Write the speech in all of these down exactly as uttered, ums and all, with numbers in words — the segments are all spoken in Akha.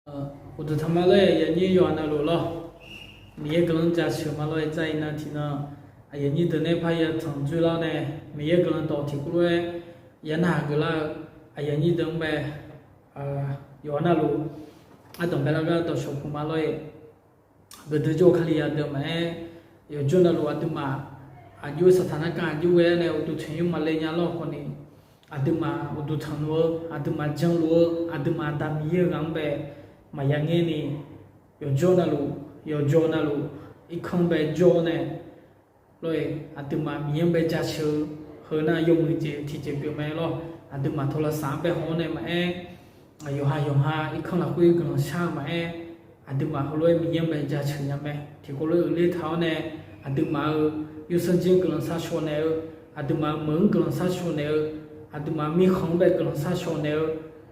Uqduq tanq ma lor-eq, aqyuif aqnyir yawqha navluf lawr, Miqyaer guiqlanq jaceuq ma lor-eq, jar iqnan tiqnan aqyuif aqnyir deuq nae parya tanq dzoerlar-awr nae, Miqyaer guiqlanq dawq tiqkawv lof-aer ya narhaq geuflar-eu aqyuif aqnyir deuq-anr bae, yawqha navluf ardanq baelar gar dawqshawq puq ma lor-eq. Geufdui jawr-eu Kali yadeuq maqaer, yawqjawr navluf aqduimaf aqjox-eu saqtaq narkhav aqjox ghae-awr nae uqduq tanqnymr maqle nya lawr khawf ni, aqduimaf uqduq tanqluf-eu, aqduimaf janluf-eu, aqduimaf Aqda Miqyaer-eu ghaq-anr bae maqya ngaer ni, yawqjawr navluf, yawqjawr navluf irkanr bae jawr-awr nae, lor-eq, aqduimaf Miqyaer-anr bae jaceuq-eu heu nar yawmuiq jeq tiqjeq pyeuf mae lawr. Aqduimaf tawlavsaf-anr bae haw-awr nae maqaer, yawqha yawqha irkanr lafkhoer guiqlanq shar-eu maqaer, aqduimaf heulof-aer Miqyaer-anr bae jaceuq nya mae. Tiqkawv lof-aer uiqler taq-awr nae, aqduimaf-euq yawsanr jir-anr guiqlanq shar shaw naeq-eu, aqduimaf-euq meuq-anr guiqlanq shar shaw naeq-eu, aqduimaf mirkhanq-anr bae guiqlanq shar shaw naeq-eu,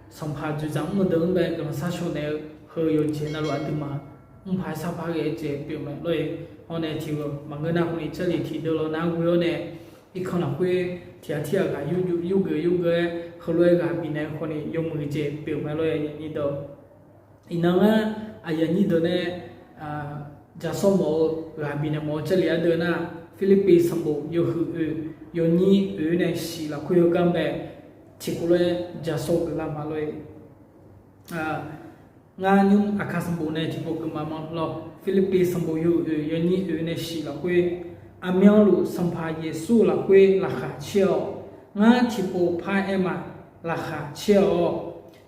sanqpaq dzoeqdzaq mr-eu deuq-anr bae guiqlanq shar shaw naeq-eu, heu yawqjeq navluf aqduimaf mrpaq-aer sarpar ghae-eu jeq pyeuf mae lor-eq. Hawr nae tiq ghaq maqngeur nar khawf ni jarlif tiqdeuv law nar ghoe-awr nae, irkanr lafkhoer tiq ghaq tirghaq ghaq yurgeuf yurgeuf-aer heulof-aer ghaq bifnaeq-eu khawf ni yawmuiq jeq pyeuf mae lor-eq, aqyuif aqnyir deuq. Iqnan ngar aqyuif aqnyir deuq nae jaqsawr mawf-eu ghaq bifnaeq mawf-eu jarlif ardeuv nar, Pirlirpiv sanqbof yawhuiq oeq yawnyir oeq nae shiq lafkhoer heugar bae tiqkawv lof-aer jaqsawr geuflar ma lor-eq. Ngar nymr Aqkaq sanqbof nae tiqpov geufma ma lawr. Pirlirpiv sanqbof yawhuiq oeq yawnyir oeq nae shiq lafkhoer, aqmyanluf Sanqpaq Yeqsur lafkhoer laqkhaq caer-awq. Ngar tiqpov par aer ma, laqkhaq caer-awq.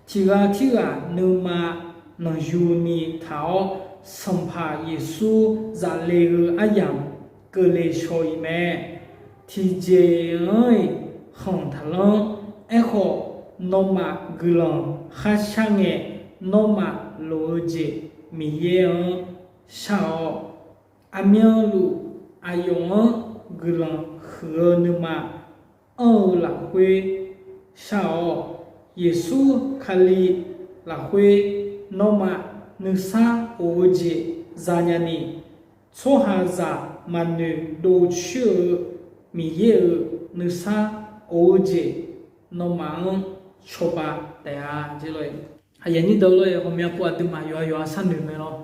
Tiq ghaq tirghaq nuima nanqyuni taq-awr, Sanqpaq Yeqsur zaf le-eu aryamq keuvle shaw-iq mae. Tiqjeq-anr-iq khanq taqlanr. Aerkhawf, nawmaf guiqlanq kharshar ngae, nawmaf loq-eu jeq Miqyaer-anr shar-awq. Aqmyanluf aqyawf-anr guiqlanq huiq-eu nuima anr-eu lafkhoer shar-awq. Yeqsur Kali lafkhoer nawmaf nuisar of-eu jeq zanya ni, tsawrhaqzaq maqnoeq dovcoer-eu Miqyaer-euq nuisar of-eu jeq nawmaf-anr cawba taef-a jeq lor-eq. Aqyuif aqnyir deuq lor-eq, ghawqmya pov aqduimaf yawqha yawqha sharnoeq mae lawr.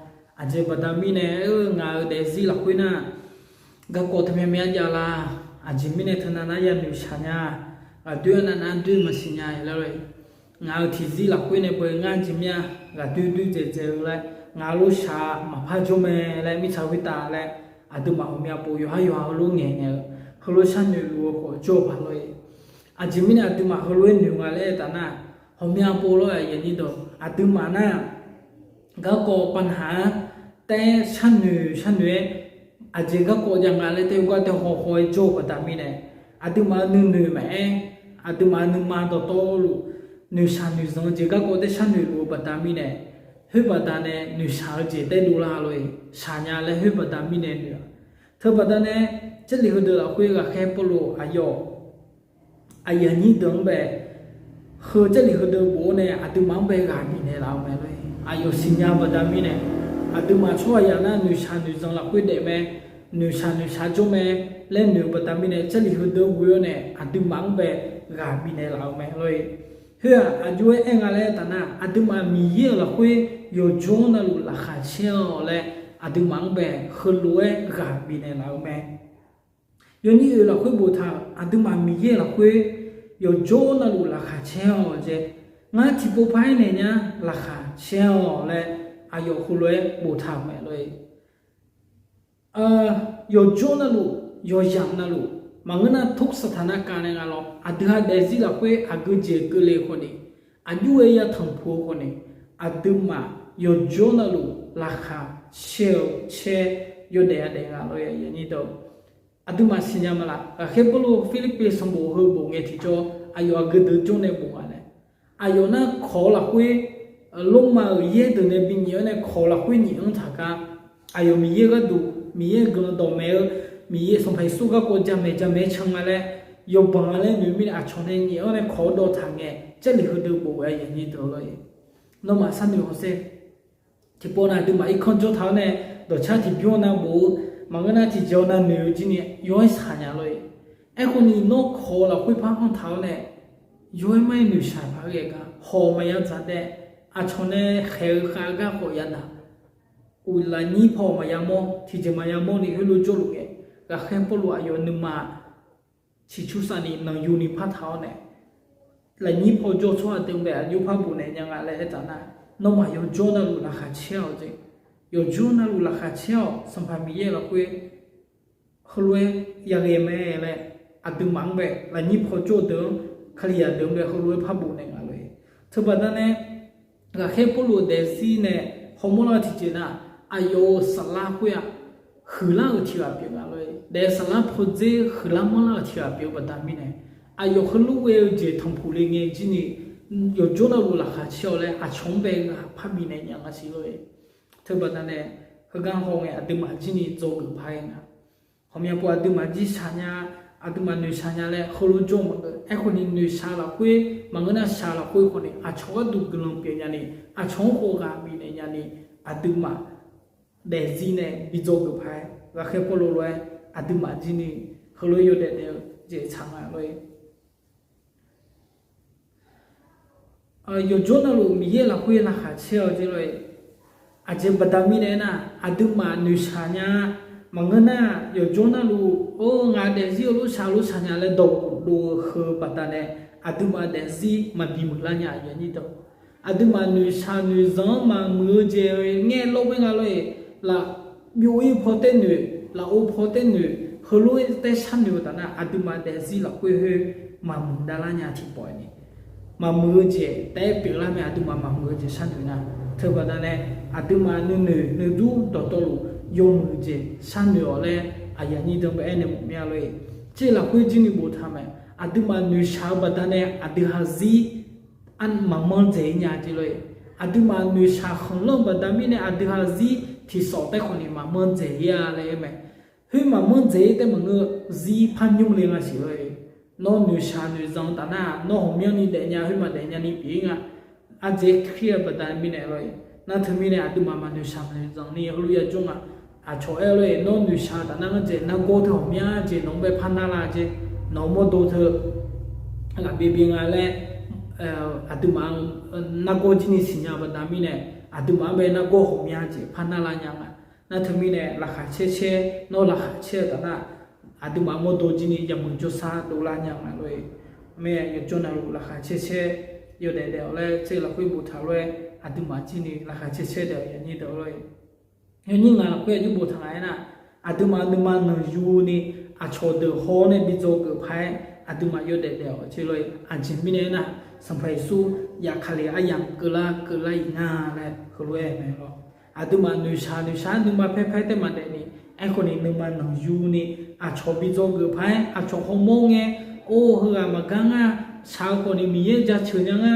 Aqjeq baqda mirnae aer-eu ngaq-euq daefzir lafkhoer nar, garkawv teumya mya jav la. Aqjeq mirnae teunav nar yanoeq shaq nya. Ghaqdoer-aer nar nar doer maqsiq nya-iq laer lor-eq. Ngaq-euq tiqzir lafkhoer nae beu ngar jeq mir-a, ghaqdoer doer dzaeqdzaeq-eu laer, ngaq lof shaq-a maqpar jawr mae laer mirtsaq khoertav laer, aqduimaf ghawqmya pov yawqha yawqha heulof ngaeq ngaeq-eu, heulof sharnoeq luf-eu khawf jawr-eu paq lor-eq. Aqjeq mirnae aqduimaf heulof-aer noeq nga laer aertaq nar, ghawqmya pov lor-eq, aqyuif aqnyir deuq, aqduimaf nar garkawv pavnaq-anr taef-aer sharnoeq sharnoeq-aer, aqjeq garkawv jav nga laer taef-aer gar taef haw haw-aer jawr-eu baqda mirnae, aqduimaf nuinoeq maqaer, aqduimaf nuima dawqtawvluf noeqshaq noeqzanq-eu jeq garkawv taef sharnoeq luf-eu baqda mirnae, khoer baqda nae noeqshaq-eu jeq taef dovlar lor-eq, shaq nya laer khoer baqda mirnae noeq-a. Teubaqda nae, Jarlif heudeuq lafkhoer ghaqkhaer Pawrluv aqyawf aqyuif aqnyir deuq-anr bae, heu Jarlif heudeuq bof-awr nae aqduimaf-anr bae ghaq bifnaeq laf-eu mae lor-eq. Aqyawf siqnya baqda mirnae, aqduimaf tsawrhaqzaq nar noeqshaq noeqzanq lafkhoer daef mae, noeqshaq noeqshaq jawr mae laer noeq-eu baqda mirnae, Jarlif heudeuq ghoe-awr nae aqduimaf-anr bae ghaq bifnaeq laf-eu mae lor-eq. Khoer-aq aqjox-aer aer nga laer taf nar, aqduimaf Miqyaer-euq lafkhoer yawqjawr navluf laqkhaq caer-awq laer, aqduimaf-anr bae heulof-aer ghaq bifnaeq laf-eu mae. Yawnyir oeq lafkhoer boftaq-euq, aqduimaf Miqyaer-euq lafkhoer yawqjawr navluf laqkhaq caer-awq jeq. Ngar tiqpov par-aer naeq nya laqkhaq caer-awq laer, aqyawf heulof-aer boftaq-euq mae lor-eq. Yawqjawr navluf, yawqyamq navluf, maqngeur nar ทุกสถานการณ์ nae nga lawr, aqdui ha daefzir lafkhoer aqgeu jeq keuvle-eu khawf ni, aqjox-aer yatanq puq-eu khawf ni, aqduimaf yawqjawr navluf laqkhaq caer-eu caer yawdaef-a daef nga lor. Aqduimaf siqnya ma laf, ghaqkhaer Pawrluv Pirlirpiv sanqbof heu bof ngae tiqjawr, aqyawf aqgeu deuq jawr nae bof nga nae, aqyawf nar kawq-eu lafkhoer, Lormav-euq yaer deuq nae binyaef-awr nae kawq-eu lafkhoer nyaef-anr taq gar, aqyawf Miqyaer gharduq, Miqyaer-euq guiqlanq dawqmaeq-eu, Miqyaer Sanqpaq Yeqsur garkawv jamaeq jamaeq-aer can nga laer, yawbanq nga laer noeq mirnae aqcawq nae nyaef-awr nae kawq-awr dawv taq ngae, Jarlif heudeuq bof-eu aqyuif aqnyir deuq lor-eq. Nawmaf sharnoeq hawsher. Tiqpov nav aqduimaf irkanr jawr taq-awr nae, dawqcar tiqbymr nav bof-eu, maqngeur nar tiqjeq nav noeq-eu jir ni yawr-aer shaq nya lor-eq. Aerkhawf ni nawr kawq-eu lafkhoer par anr taq-awr nae, yawr-aer mar-aer noeqshaq paq-aer ghae gar haw maqya dzaq taef. aqcawq nae khaeq-eu khav gar khawf yadaq, uq lafnyir paw maqya mawr, tiqjeq maqya mawr ni heulof jawrluf ngae, ghaqkhaer Pawrluv aqyawf nuima ciqcur safni nanqyu ni partaq-awr nae, lafnyir paw jawr tsawrhaq deuq-anr bae aqjox par bof naeq nya nga laer aertaq nar, nawmaf yawqjawr navluf laqkhaq caer-awq jeq. Yawqjawr navluf laqkhaq caer-awq, Sanqpaq Miqyaer lafkhoer heulof-aer yaghae mae laer, aqduimaf-anr bae lafnyir paw jawr deuq-anr, Kalizaq deuq-anr bae heulof-aer par bof naeq nga lor-e. Teubaqda nae ghaqkhaer Pawrluv-euq daefzir nae hawmawr lar-eu tiqjeq nar, aqyawf-euq saflar khoer-aq, huiqlar-euq tiq ghaq pyeuf nga lor-e. Daef saflar pawdzer huiqlar manrlar-euq tiq ghaq pyeuf-eu baqda mirnae, aqyawf heulof ghae-eu jeq tanqpuq le ngae jir ni, yawqjawr navluf laqkhaq caer-awq laer aqcawq-anr bae ghaq parbi naeq nya nga siq lor-e. Teubaqda nae heugar haw ngae aqduimaf jir ni dzawgeuf paq-aer nga. Ghawqmya pov aqduimaf jir shaq nya, aqduimaf noeqshaq nya laer heulof jawr maqngeur. Aerkhawf ni noeqshaq lafkhoer maqngeur nar, shaq lafkhoer khawf ni aqcawq gharduq guiqlanq pyeuf nyani, aqcawq-anr khawf ghaq bifnaeq nyani, aqduimaf daefzir nae bi dzawgeuf paq-aer, ghaqkhaer Pawrluv lof-aer aqduimaf jir ni heulof-aer yawdaef daef-eu jeq tsaq nga lor-e. Yawqjawr navluf Miqyaer lafkhoer laqkhaq caer-awq jeq lor-e. Aqjeq baqda mirnae aernar, aqduimaf noeqshaq nya, maqngeur nar, yawqjawr navluf or ngaq daefzir-eu lof shaq lof shaq nya laer dawq dov-eu heu baqda nae, aqduimaf daefzir maqbi muiqlar nya aqyuif aqnyir deuq. Aqduimaf noeqshaq noeqzanq-anr maqmuiq-eu jeq ngae lawr bae nga lor-e. Laf byov-ir paw taer noeq, lafov paw taer noeq, heulof-aer taer sharnoeq-eu taf nar, aqduimaf daefzir lafkhoer khoer maqmuiq davlar nya tiqpawf-aer ni, maqmuiq-eu jeq taef-aer pyeuflar mae. Aqduimaf maqmuiq-eu jeq sharnoeq nar, teubaqda nae aqduimaf nuinoeq nuidur dawqtawvluf yawmuiq jeq sharnoeq-awq laer aqyuif aqnyir deuq bae aernaeq mawf mir-a lor-e. Tser lafkhoer jir ni boftaq mae. Aqduimaf noeqshaq-eu baqda nae aqdui haq zir maqmanr dzaeq-ir nya jeq lor-e. Aqduimaf noeqshaq khanqlanr-eu baqda mirnae aqdui haq zir tiqsawf taer khawf ni maqmanr dzaeq-ir-a laer aer mae. Khoer maqmanr dzaeq-ir taef maqngeur, zir par nymr le nga siq lor-e. Nawr noeqshaq noeqzanq taf nar, nawr ghawqmyanrni daefnya khoer maqdaef nyani pyeuf-ir nga. Ardzaeq-aer kir-eu baqda mirnae lor-e. Nar teumirnae aqduimaf maqnoeqshaq maqnoeqzanq ni heulof yajawr nga. Aqcawq aer lor-e, nawr noeqshaq taf nar ngar dzaeq nargawr teu ghawqmya jeq nawq-anr bae par narlar jeq, nawq-euq mawrdo teu ghaqbyaev byaev nga laer, aqduimaf nargawr jir ni siqnya-eu baqda mirnae, aqduimaf-anr bae nargawr ghawqmya jeq par narlar nya nga. Nar teumirnae laqkhaq caer caer, nawr laqkhaq caer-eu taf nar, aqduimaf mawrdo jir ni yawmuiq jawrsar dovlar nya nga lor-e. Mae, yawqjawr navluf laqkhaq caer caer yawdaef daef-awq laer tser lafkhoer boftaq lof-aer, aqduimaf jir ni laqkhaq caer caer daef-awq aqnyir deuq lor-e. Yawnyir ngaq lafkhoer aqjox boftaq nga aernar, aqduimaf nuima nanqyu ni aqcawq deuq haw-awr nae bi dzawgeuf paq-aer, aqduimaf yawdaef daef-awq jeq lor-e. Aqjeq mirnae aernar, Sanqpaq Yeqsur yaqkale aryamq keuvlar keuvlar-iq nga laer heulof-aer mae lor. Aqduimaf noeqshaq noeqshaq nuima paer paer taef maqdaef ni, aerkhawf ni nuima nanqyu ni aqcawq bi dzawgeuf paq-aer aqcawq hawmawr ngae, or heughaq maqgar nga, shaq-eu khawf ni Miqyaer jaceuq nya nga,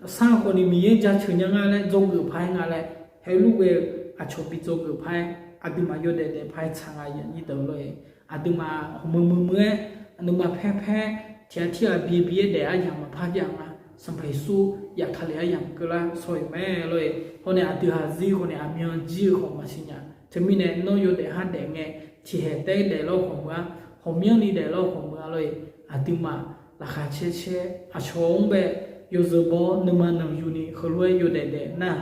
sar-eu khawf ni Miqyaer jaceuq nya nga laer dzawgeuf paq-aer nga laer, heulof ghae-eu aqcawq bi dzawgeuf paq-aer aqduimaf yawdaef daef paq-aer tsaq nga aqnyir deuq lor-e. Aqduimaf hawmuiq muiq muiq-aer nuima paer paer tiq ghaq tirghaq bi bi-aer daef aryamq maqpar jav nga. Sanqpaq Yeqsur yaqkale aryamq keuvlar shawr-iq mae lor-e. Hawr nae aqdui haq zir khawf ni aqmyan jir-eu khawf maqsiq nya. Teumirnae nawr yawdaef har daef ngae, tiqhaeq taef-aer daef lawr khawf meuq-a, ghawqmyanrni daef lawr khawf meuq-a lor-e. Aqduimaf laqkhaq caer caer aqcawq-anr bae yawzeu baw-awr nuima nanqyu ni heulof-aer yawdaef daef nar,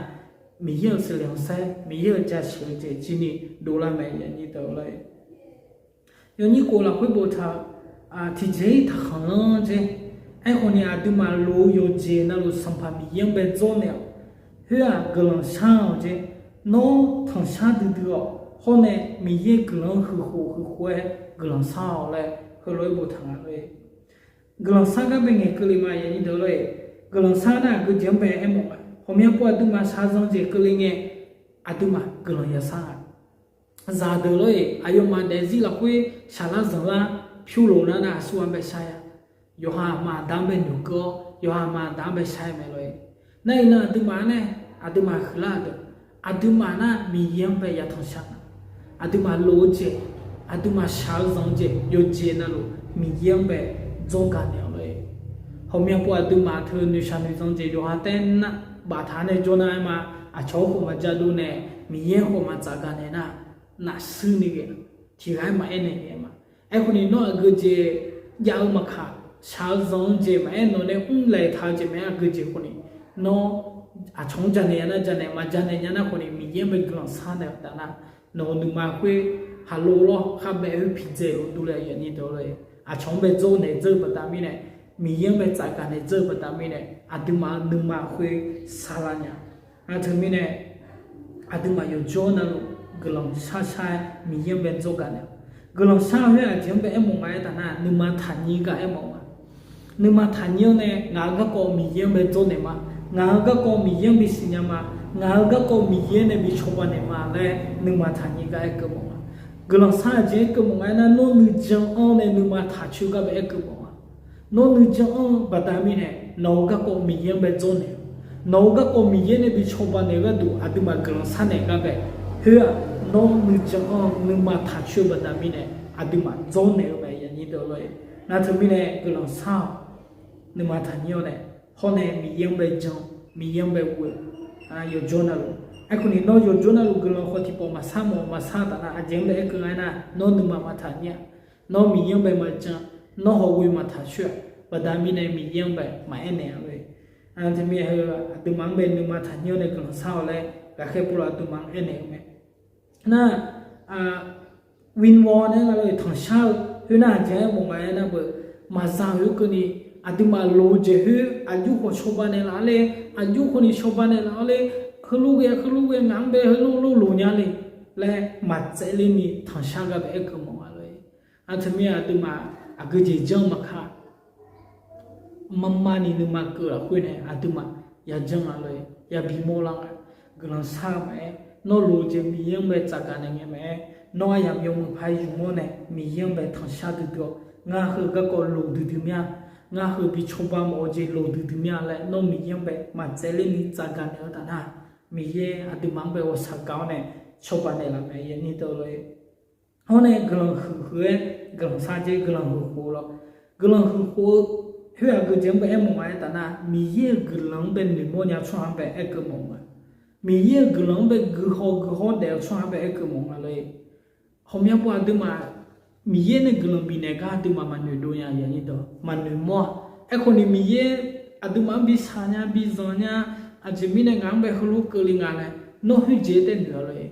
Miqyaer-euq seqleq khanqsaer, Miqyaer-euq jaceuq-eu jeq jir ni dovlar mae aqnyir deuq lor-e. Yawnyir khof lafkhoer boftaq-eu, tiqjeq-ir taqkhanq lanr dzer. Aerkhawf ni aqduimaf lof-eu yawqjeq navluf Sanqpaq Miqyaer-anr bae dzawrnaeq-awq. Khoer-aq guiqlanq shar-awq dzer. Nawr tanqshar duidui-awq. Hawr nae Miqyaer guiqlanq huiqkhof huiqkhof-aer guiqlanq shar-awq laer heulof-aer boftaq nga lor-e. Guiqlanq shar gar bae ngaeq keuvle ma aqnyir deuq lor-e. Guiqlanq shar nar aqgeu jeq-anr bae aermawf nga. Ghawqmya pov aqduimaf shaqzanq jeq keuvle ngae, aqduimaf guiqlanq yashar nga. Zaqdeuq lor-e, aqyawfmaf daefzir lafkhoer shaqlar zanqlar pyur lof nar nar aqsur-anr bae shar-a. Yawqha aqma aqda-anr bae noeqkeuv-awr, yawqha aqma aqda-anr bae shar-aer mae lor-e. Nar iqnan aqduimaf-anr nae, aqduimaf huiqlar-euq deuq, aqduimaf nar Miqyaer-anr bae yatanq shar nga. Aqduimaf lof-eu jeq, aqduimaf shaq-eu zanq-eu jeq yawqjeq navluf Miqyaer-anr bae dzawr gaq naeq-awq lor-e. Ghawqmya pov aqduimaf teu noeqshaq noeqzanq jeq yawqha taef nar baftaq nae jawr nar aer ma. Aqcawq-anr khawf maqja dov nae, Miqyaer-anr khawf maqtsaf gaq naeq nar, nafshuir ni ghae, tiq ghaq-aer maqaer naeq ghae ma. Aerkhawf ni nawr aqgeu jeq jav-eu maqkaq, shaq-eu zanq-eu jeq maqaer, nawq nae mrlaeq taq-eu jeq maqaer, aqgeu jeq khawf ni nawr aqcawq-anr janaeq nya nar janaeq, maqjanaeq nya nar khawf ni Miqyaer-anr bae guiqlanq sharnaeq-eu taf nar, nawq-euq nuima khoer khaqlo lawr khar bae khoer piqdzaeq-eu dovle-a ni dawq lor-e. Aqcawq-anr bae dzawr naeq dzeur-eu baqda mirnae, Miqyaer-anr bae tsafgaq naeq dzeur-eu baqda mirnae, aqduimaf-euq nuima khoer sharlar nya. Nar teumirnae, aqduimaf yawqjawr navluf guiqlanq shar shar-aer Miqyaer-anr bae dzawrgaq naeq-awq. Guiqlanq shar-eu khoer aqjeq-anr bae aermawf nga-aer taf nar, nuima taqnyir gar aermawf nga. Nuima taqnyir-awr nae ngaq-euq garkawv Miqyaer-anr bae dzawrnaeq ma. Ngaq-euq garkawv Miqyaer-anr bisiqnya ma. Ngaq-euq garkawv Miqyaer nae bi cawba naeq ma laer nuima taqnyir gar aerkeuv mawf nga. Guiqlanq shar aqjeq aerkeuv mawf nga-aer nar, nawr nuijan-anr nae nuima taqcoer gar bae aerkeuv mawf nga. Nawr nuijan-anr baqda mirnae, nawq-euq garkawv Miqyaer-anr bae dzawrnaeq-awq. Nawq-euq garkawv Miqyaer nae bi cawba naeq-eu gharduq aqduimaf guiqlanq sharnaeq gar bae. Khoer-aq, nawr nuijan-anr nuima taqcoer-eu baqda mirnae, aqduimaf dzawrnaeq-eu mae. Nar teumirnae guiqlanq shar-awq. Nuima taqnyir-awr nae, hawr nae Miqyaer-anr bae jan, Miqyaer-anr bae ghoe-eu yawqjawr navluf. Aerkhawf ni nawr yawqjawr navluf guiqlanq khawf tiqpawf maqshar mawf-eu maqshar taf nar, aqjeq-anr bae aerkeuv nga-aer nar, nawr nuima maqtaqnyir-a. Nawr Miqyaer-anr bae maqjan, nawr hawghoe maqtaqcoer-aq, baqda mirnae Miqyaer-anr bae maqaer naeq-a lor-e. Nar teumirnae heu aqduimaf-anr bae nuima taqnyir-awr nae guiqlanq shar-awq laer ghaqkhaer povlaf aqduimaf-anr aernaeq-eu mae. Nar, Winwol nae nga lor-e, tanqshar-eu khoer nar aqjeq aermawf nga-aer nar beu, maqzaq-eu keuvni aqduimaf loq-eu jeq khoer aqjox khawf cawba naeqlaf-awr le, aqjox khawf ni cawba naeqlaf-awr le, heulof ghae heulof ghae ngaq-anr bae heulof lof loq nya le laer maqtsaevler ni tanqshar gar bae aerkeuv mawf nga lor-e. Nar teumirnae aqduimaf aqgeujeq janr maqkaq, marmar ni nuima keuv lafkhoer nae aqduimaf yajanr nga lor-e, yabi mawrlar nga. Guiqlanq shar-eu maqaer, nawr loq-eu jeq Miqyaer-anr bae tsafgaq naeq ngae maqaer, nawr aryamq yawmuiq paq-aer ymq-awr nae Miqyaer-anr bae tanqshar duidui-awr, ngar heu garkawv loq duidui mir-a, ngar heu bi cawba mawf-eu jeq loq duidui mir-a laer nawr Miqyaer-anr bae maqtsaevler ni tsafgaq naeq-eu taf nar, Miqyaer aqduimaf-anr bae ghawqshaq gaq-awr nae cawba naeqlaf mae. Hawr nae guiqlanq huiq huiq-aer guiqlanq shar jeq guiqlanq huiq khof lawr. Guiqlanq huiq khof-eu khoer aqgeujeq-anr bae aermawf nga-aer taf nar, Miqyaer-euq guiqlanq-anr bae noeqmawr nya-eu tsawrhaq-anr bae aerkeuv mawf nga. Miqyaer-euq guiqlanq-anr bae guihaw guihaw daef-eu tsawrhaq-anr bae aerkeuv mawf nga lor-e. Ghawqmya pov aqduimaf Miqyaer nae guiqlanq bifnaeq gar aqduimaf maqnoeq dov nya-a, maqnoeq mawr-a. Aerkhawf ni Miqyaer aqduimaf-anr bi shaq nya bi zanq nya, aqjeq mirnae ngaq-anr bae heulof keuvle nga laer nawr khoerjeq tae noeq-a lor-e.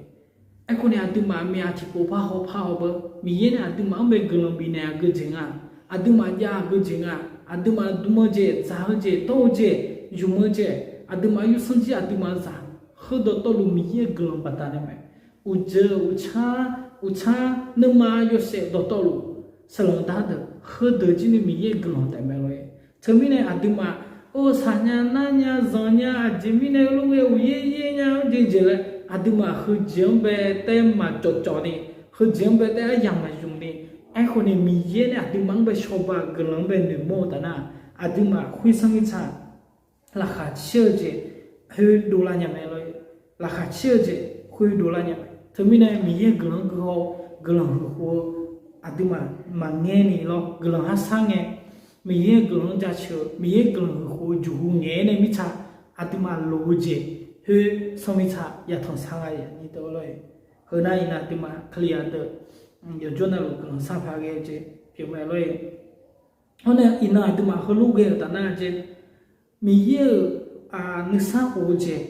Aerkhawf ni aqduimaf maeq-aq tiqpov par haw par haw beu, Miqyaer nae aqduimaf-anr bae guiqlanq bifnaeq aqgeujeq nga, aqduimaf jav aqgeujeq nga, aqduimaf dm-eu jeq, dzaq-eu jeq, dawr-eu jeq, ymq-eu jeq, aqduimaf yursanr jir aqduimaf zaq, heu dawqtawvluf Miqyaer-euq guiqlanq baqdanae mae. Uqdzeur uqtsar, uqtsar nuima yawshaef dawqtawvluf, saqlaq dar deuq heudeuq jir ni Miqyaer-euq guiqlanq taef mae lor-e. Teumirnae aqduimaf-or shaq nya nar nya zanq nya aqjeq mirnae heulof ghae uqyaer yaer nya-anr jeq jeq laer aqduimaf heujeq-anr bae tae maqcawf cawf ni, heujeq-anr bae tae aryamq maqymq ni, aerkhawf ni Miqyaer nae aqduimaf-anr bae cawba guiqlanq-anr bae noeqmawr-eu taf nar, aqduimaf khoer sanr mirtsaq laqkhaq caer-eu jeq khoer dovlar nya mae lor-e. Laqkhaq caer-eu jeq khoer dovlar nya mae. Teumirnae Miqyaer-euq guiqlanq-anr guihaw guiqlanq huiq khof-eu aqduimaf maqngaer ni lawr, guiqlanq harsar ngae, Miqyaer-euq guiqlanq-anr jaceuq-eu Miqyaer-euq guiqlanq huiq khof-eu jeqhu ngaeq-aer nae mirtsaq aqduimaf loq-eu jeq khoer sanr mirtsaq yatanq sar gha-a ni dawr lor-e. Heu nar iqnan aqduimaf Kalizaq deuq yawqjawr navluf guiqlanq sar paq ghae-eu jeq pyeuf mae lor-e. Hawr nae iqnan aqduimaf heulof ghae-euq taf nar jeq, Miqyaer-euq nuisar of-eu jeq,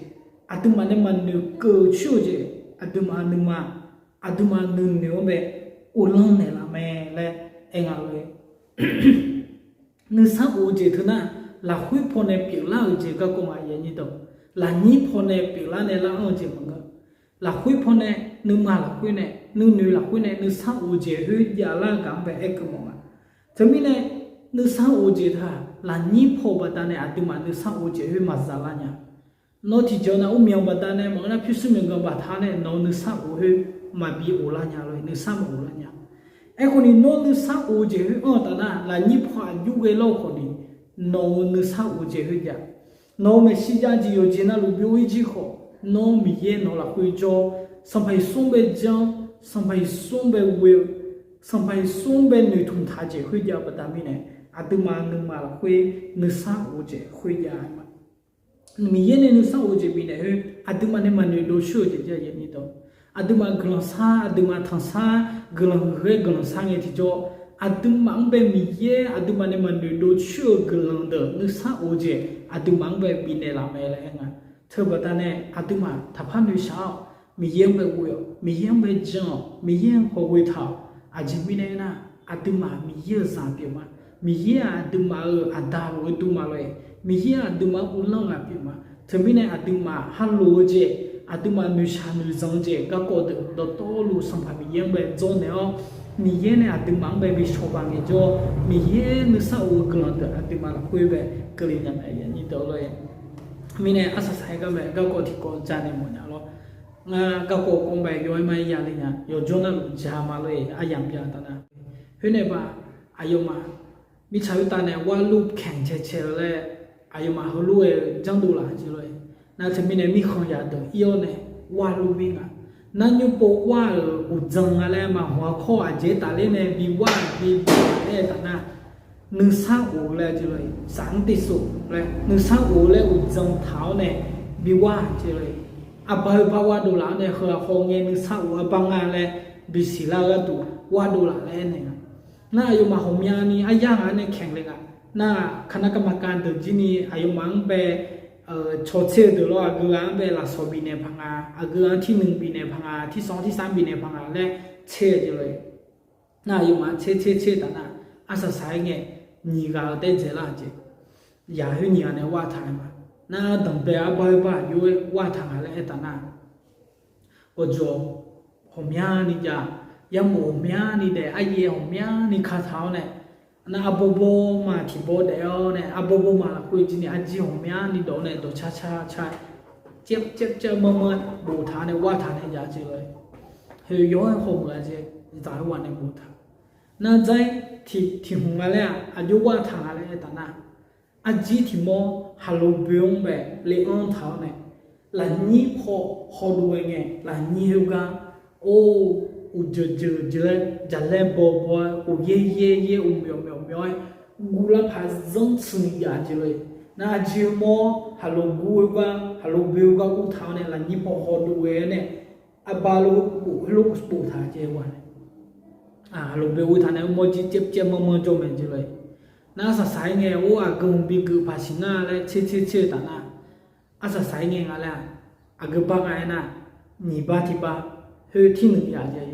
aqduimaf nae maqnoeq keuv coer-eu jeq, aqduimaf nuima, aqduimaf nuinoeq-anr bae uvlanr naeqlaf mae laer aer nga lor-e. Nuisar of-eu jeq teu nar, lafkhoer pawnae pyeuflar-euq jeq garkawv nga-a. Lafnyir pawnae pyeuflar nae lar-anr-eu jeq maqngeur. Lafkhoer pawnae, nuima lafkhoer nae, nuinoeq lafkhoer nae nuisar of-eu jeq khoer javlar-eu gaq-anr bae aerkeuv mawf nga. Teumirnae nuisar of-eu jeq teu-aq lafnyir paw-eu baqdanae aqduimaf nuisar of-eu jeq khoer maqzaqlar nya. Nawr tiqjawr nav urmyanq baqdanae maqngeur nar pyurshuir myawqganq baqda nae nawq-eu nuisar of khoer maqbi of lar nya lor-e, nuisar maqof lar nya. Aerkhawf ni nawr nuisar of-eu jeq khoer anr-eu taf nar lafnyir paw aqjox ghae lar-eu khawf ni nawq-euq nuisar of-eu jeq khoer jav. Nawq-euq maeqshi jav jeq yawqjeq navluf byov-ir jir khawf, nawr Miqyaer nawq-eu lafkhoer jawr-awr Sanqpaq Yeqsur-anr bae jan-awr Sanqpaq Yeqsur-anr bae ghoe-eu Sanqpaq Yeqsur-anr bae noeqtmq taq-eu jeq khoer jav-eu baqda mirnae aqduimaf nuima lafkhoer nuisar of-eu jeq khoer jav-a ma. Miqyaer nae nuisar of-eu jeq bifnaeq khoer aqduimaf nae maqnoeq dov coer-eu jeq jav-a ni dawq. Aqduimaf guiqlanq shar, aqduimaf tanqshar, guiqlanq huiq ghae guiqlanq shar ngae tiqjawr, aqduimaf-anr bae Miqyaer aqduimaf nae maqnoeq dov coer-eu guiqlanq deuq nuisar of-eu jeq aqduimaf-anr bae bifnaeq laf mae laer aer nga. Teubaqda nae aqduimaf taqpar noeqshaq-awr, Miqyaer-anr bae ghoe-awq, Miqyaer-anr bae jan-awq, Miqyaer-anr hawghoe taq-awq. Aqjeq mirnae aernar, aqduimaf Miqyaer-euq zaq pyeufma. Miqyaer-aq aqduimaf-euq aqda lof-aer dur ma lor-e. Miqyaer-aq aqduimaf-anr uvlanr ghaq pyeufma. Teumirnae aqduimaf haloq-eu jeq, aqduimaf noeqshaq noeqzanq-eu jeq garkawv deuq dawqtawvluf Sanqpaq Miqyaer-anr bae dzawrnaeq-awr, Miqyaer nae aqduimaf-anr bae bi shawba ngaejawr, Miqyaer nuisar of-eu guiqlanq deuq aqduimaf lafkhoer bae keuvle nya mae, aqyuif aqnyir deuq lor-e. Mirnae arsaq saq-aer gar mae, garkawv tiqkawv janaeq mawfnya lor. Ngar garkawv kawv bae yaw-aer ma-aer yale nya, yawqjawr navluf ja ma lor-e, aryamq bya taf nar. Khoernae baq, aqyawfmaf mirtsaq khoertav nae warluf kaeq cae cae-eu laer, aqyawfmaf heulof-aer janrdov laf jeq lor-e. Nar teumirnae mirkhanq yadeuq ir-awr nae warluf mir nga. Narnymr pov war-euq uqdzan nga laer maqhmq-a kawr aqjeq tafler nae bi war bi bawq laer taf nar, nuisar of-eu laer jeq lor-e, saq-anr tersov laer nuisar of-eu laer uqdzan taq-awr nae bi war jeq lor-e. Arbar oe bar wardov laf-awr nae heu-aq hawngae nuisar of arbar nga laer bisiq lar-eu gharduq wardov laf laer aernaeq nga. Nar aqyawfmaf ghawqmyani aryar ghaq-anr nae kaeq le nga. Nar-aq, kaqnar kaqma kav deuq jir ni aqyawfmaf-anr bae cawtser-eu deuq lor, aqgeu ghaq-anr bae lafsawq bifnaeq paq nga, aqgeu ghaq-anr tirnui bifnaeq paq nga, tirsanr tirsar bifnaeq paq nga laer tser-eu jeq lor-e. Nar aqyawfmaf tser tser tser taf nar, arsaq saq-aer ngae, nyiq ghaq-eu taer dzaeq lar-eu jeq, yaq khoer nyiq ghaq nae war taq-aer ma. Nar danqbae arbar oe bar aqjox-aer war taq nga laer aer taf nar, gawqjawq ghawqmyani jav, yarmof ghawqmyani daef, aryaer ghawqmyani kataq-awr nae, nar arbawr bawr ma tiq bawr daef-awr nae, arbawr bawr ma lafkhoer jir ni arjir ghawqmyani dawq-awr nae dawqcar car car, caev caev caev manr manr boftaq-awr nae wartaq nae jav jeq lor-e. Heu yaw-aer hawmuiq-a jeq, zaq-eu ghaq nae boftaq. Nar dzar-ir tiq hmq nga laer-aq, aqjox wartaq nga laer aer taf nar, arjir tiq mawr haqlo boe-anr bae le-anr taq-awr nae, lafnyir paw hawdov-aer ngae, lafnyir khoergar, or, uqjeuq jeuq jeuq-aer, jaqlaer baw baw-aer, uqyaer yaer yaer, uqmyawf myawf myawf-aer, guvlar paq zanr tsuif jav jeq lor-e. Nar arjir mawr haqlo gur khoergar, haqlo boe khoergar ur taq-awr nae lafnyir paw hawdov-aer nae, arbar lof bof heulof boftaq jeq-a nae, haqlo boe ur taq nae mawr jir caev caev manr manr jawr mae jeq lor-e. Nar arsaq saq-aer ngae, or, aqgeu hmq bi geuf paq siq nar laer tser tser tser-eu taf nar, arsaq saq-aer ngae nga laer-aq, aqgeu bar nga aernar, nyiq bar tiq bar, khoer tirnui ya jeq,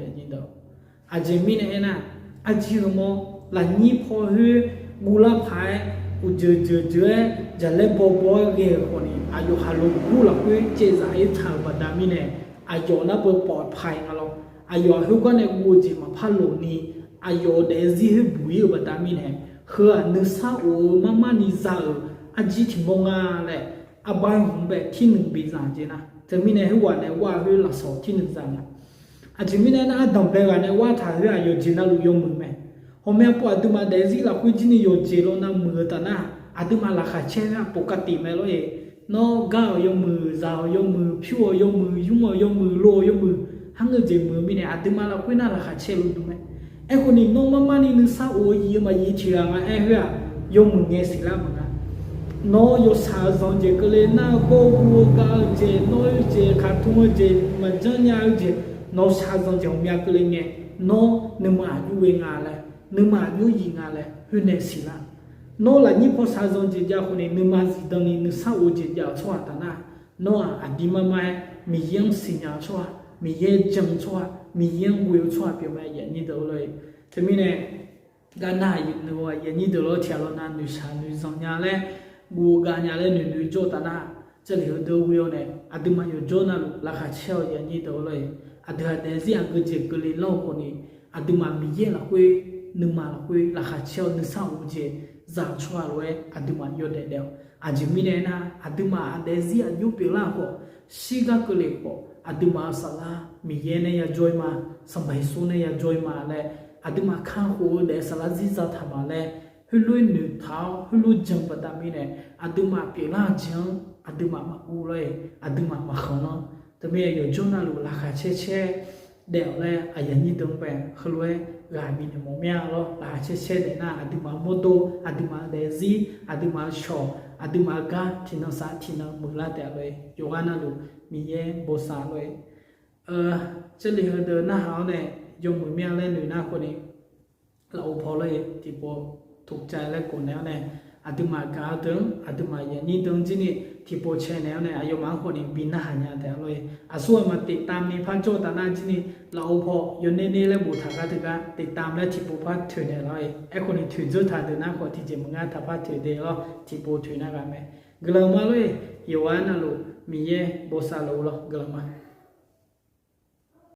aqjeq mirnae aernar, arjir heu mawr lafnyir paw khoer guvlar paq-aer, uqjeuq jeuq jeuq-aer, jaqlaer baw baw-aer ghae-euq khawf ni, aqyawf haqlo gur lafkhoer caevzaf-ir taq-euq baqda mirnae, aqyawf nar beu pawf paq-aer nga lawr. Aqyawf-aq khoergar nae guv-eu jeq maqpar loq ni, aqyawf-euq daefzir khoer buq-ir-euq baqda mirnae, heu-aq nuisar of-eu marmar ni za-euq arjir tiq mawr nga laer, arbar hmq bae tirnui bi za jeq nar, teumirnae khoerghaq nae war-eu khoer lafsawq tirnui za nya. Aqjeq mirnae nar, ardanqbae ghaq nae wartaq khoer-aq yawqjeq navluf yawmuiq mae. Ghawqmya pov aqduimaf daefzir lafkhoer jir ni yawqjeq law navmuiq-eu taf nar, aqduimaf laqkhaq caer-eu ghaq pov kar tif mae lor-e. Nawr gar-awq yawmuiq, zaq-awq yawmuiq, pyur-awq yawmuiq, ymr-awq yawmuiq, lo-awq yawmuiq, harngeur jeq muiq-eu mirnae aqduimaf lafkhoer nar laqkhaq caer luf duq mae. Aerkhawf ni nawr marmar ni nuisar of-eu yif-eu maqyif tiq ghaq nga aer khoer-aq, yawmuiq ngae siqlar maqnga. Nawr yawshaq-eu zanq jeq keuvle nar-eu, bawrgu-eu gav-eu jeq, nawr-eu jeq, kaqtmq-eu jeq, maqjanr nya-eu jeq, nawr shaq-eu zanq jeq ghawqmya keuvle ngae, nawr nuima aqjox ghae nga laer, nuima aqjox yif nga laer khoer nae siqlar. Nawr lafnyir paw shaq-eu zanq jeq jav khawf ni nuima zifdan ni nuisar of-eu jeq jav-euq tsawrhaq taf nar, nawr-aq aqdir marmar-aer Miqyaer-anr siqnya-eu tsawrhaq, Miqyaer jan-eu tsawrhaq, Miqyaer-anr ghoe-eu tsawrhaq pyeuf mae, aqyuif aqnyir deuq lor-e. Teumirnae, gar nar aqyuif aqnyir deuq lor, tiqghaq lawnav noeqshaq noeqzanq nya laer, guv-eu gav nya laer noeq noeq jawr taf nar, jarlif heudeuq ghoe-awr nae aqduimaf yawqjawr navluf laqkhaq caer-awq, aqyuif aqnyir deuq lor-e. Aqdui-aq daefzir aqgeu jeq keuvle lanr-eu khawf ni, aqduimaf Miqyaer lafkhoer, nuima lafkhoer laqkhaq caer-awr nuisar of-eu jeq za-eu tsawrhaq lof-aer aqduimaf yawdaef daef-awq. Aqjeq mirnae aernar, aqduimaf aqdaefzir aqjox pyeuflar khawf, shirgar keuvle khawf, aqduimaf-euq saflar Miqyaer nae yajawr-ir ma, Sanqpaq Yeqsur nae yajawr-ir ma laer, aqduimaf kakhof-eu daef saflar zir zataq ma laer, heulof-aer noeqtaq-awr heulof-aer jan-eu baqda mirnae, aqduimaf pyeuflar-eu jeq-anr aqduimaf maqguv lor-e, aqduimaf maqkhanq lanr. Teumirnae yawqjawr navluf laqkhaq caer caer daef-awq laer aqyuif aqnyir deuq-anr bae heulof-aer ghaq bifnaeq mawf mir-a lor. Laqkhaq caer caer daef nar aqduimaf-eu mawrdo, aqduimaf-eu daefzir, aqduimaf-eu shawq, aqduimaf-eu gar tiqnan saf tiqnan muiqlar taef-a lor-e. Yawqghaq navluf Miqyaer bosav lor-e. Jarlif heudeuq narhaq-awr nae yawmuiq mir-a laer noeq nar khawf ni, lafov paw lor-e, tiqpov ถูกใจ laer khawf naeq-awr nae, aqduimaf gaq-eu deuq-anr, aqduimaf aqyuif aqnyir deuq-anr jir ni tiqpov cae naeq-awr nae aqyawfmaf-anr khawf ni bi narhaq nya taef-a lor-e. Aqsur aqma ติดตาม ni par jawr taf nar jir ni lafov paw yawner ner laer boftaq gar teugar ติดตาม laer tiqpov par toeqnaeq lor-e. Aerkhawf ni toeqdzeur taq deuq nar khawf tiqjeq maqngar taqpar toeqdae lor, tiqpov toeq nar ghaq mae. Guiqlanq ma lor-e. Yawqghaq navluf Miqyaer bosav luf-eu lor guiqlanq ma.